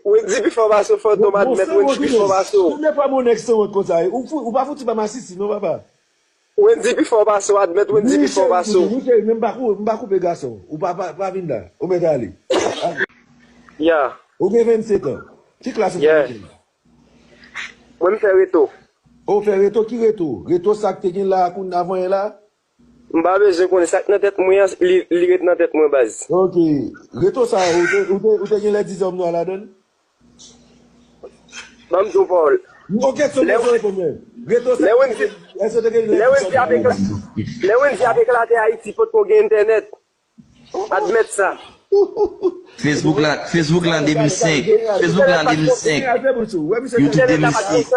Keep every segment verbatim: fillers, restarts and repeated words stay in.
Wendy pi fò pase w, Fantom, admèt Wendy pi fò pase w. Konbyen fwa mon nèg sanwont konsa? Ou, fou, ou pa fouti ba masisi non, papa. Wendy pi fò pase w, admèt Wendy pi fò pase w. Wi, cheri, men m pa kou-, m pa koupe gason. Ou pa, pa, pa vin la. Ou mèt ale. Ya. Ou gen vennsenk an. Ki klas ou fè? Mwen, m fè reto. Ou fè reto? Ki reto? Reto sa k te gen la, kounye a, avan yè la? M pa bezwen konnen sa k nan tèt mwen an, li, li ret nan tèt mwen, baz. Ok. Reto sa, ou te, ou te, ou te gen lè di zòm nwa ladan l? Ban m di w pawòl. Ok, so lè, reto sa, lè Wendy, èske te gen lè Wendy ap ekla-, lè Wendy ap eklate Ayiti, potko gen entènèt. Admèt sa. Facebook la, Facebook la de mil senk. Facebook la de mil senk. YouTube de mil sis.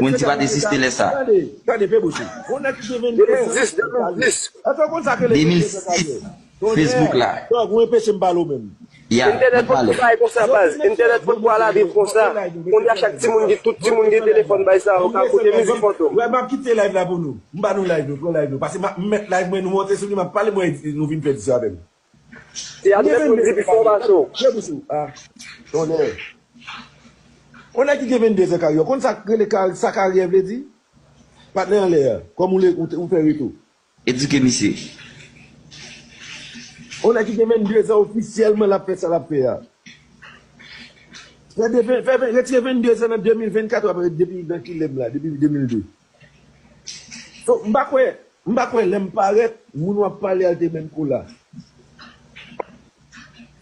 Wendy pa t egziste lè sa. Tande, tande, pe bouche. Yon nèg ki gen vennde. De mil dis, de mil dis. Èske w konn sa k rele de mil sis. Facebook la. Dòg, ou enpeche m pale w menm. Ya, entènèt pot pale. Bay konsa, baz. Entènèt pot pral viv konsa. Kounye a chak timoun gen, tout timoun gen telefòn bay sa, ou ka koute mizik Fantom. Wè, m ap kite live la pou nou. M ba nou live nou, pran live nou. Paske m ap met live mwen, nou monte sou li, m ap pale, mwen, nou vin fè di sa avè m. Se admèt Wendy pi fò pase w. Fè bouch ou. Ah, tonnè. Yon nèg ki gen vennde zan karyè. Konn sa k rele ka-, sa karyè vle di? Patnè anlè a. Kòm ou le, ou te, ou fè reto. Edike misye. Yon nèg ki gen vennde zan ofisyèlman l ap fè sa l ap fè a. Fè de ven-, fè ven-, retire vennde zan nan de mil vennkat w ap ret depi nan kilè m la, depi de mil de. So, m pa kwè, m pa kwè lè m parèt, moun w ap pale a te menm kou la.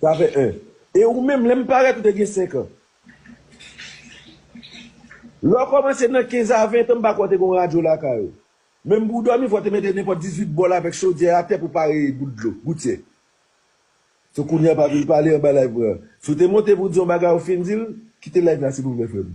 Sa fè en. E ou menm, lè m parèt, ou te gen senk an. Lè w kòmanse nan kenz a ven an, m pa kwè w te gen yon radyo lakay ou. Menm pou w dòmi, fò w te mete nenpòt dizuit bòl avèk chodyè atè pou pare gout dlo, goutyè. So kounye a pa vin pale anba live mwen an. Si w te monte pou w di yon bagay ou fin di l, kite live la silvouplè frè m.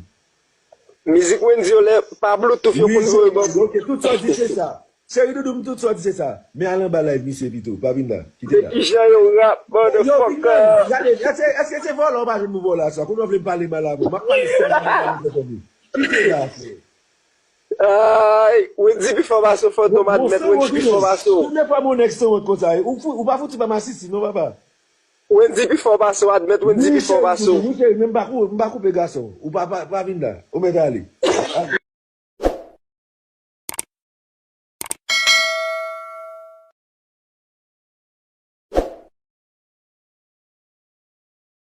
Mizik Wendy yo lè pa Bluetooth yo konn voye ban m. Ok, tout sa w di se sa. Cheri doudou m, tout sa w di se sa. Men al anba live misye pito, pa vin la. Kite la. Men kijan yo rap, motherfucker. Gade, èske, èske se vòlè w pa jwenn pou vòlè aswè? Kounye w vle m pale mal avè w. M ap pale sèlman mal avè w. Kite la, frè. Ay, Wendy pi fò pase w, Fantom, admèt Wendy pi fò pase w. Konbyen fwa mon nèg sanwont konsa? Ou fou, ou pa fouti ba masisi non, papa. Wendy pi fò pase w, admèt Wendy pi fò pase w. Wi, cheri, men m pa kou-, m pa koupe gason. Ou pa, pa, pa vin la. Ou mèt ale.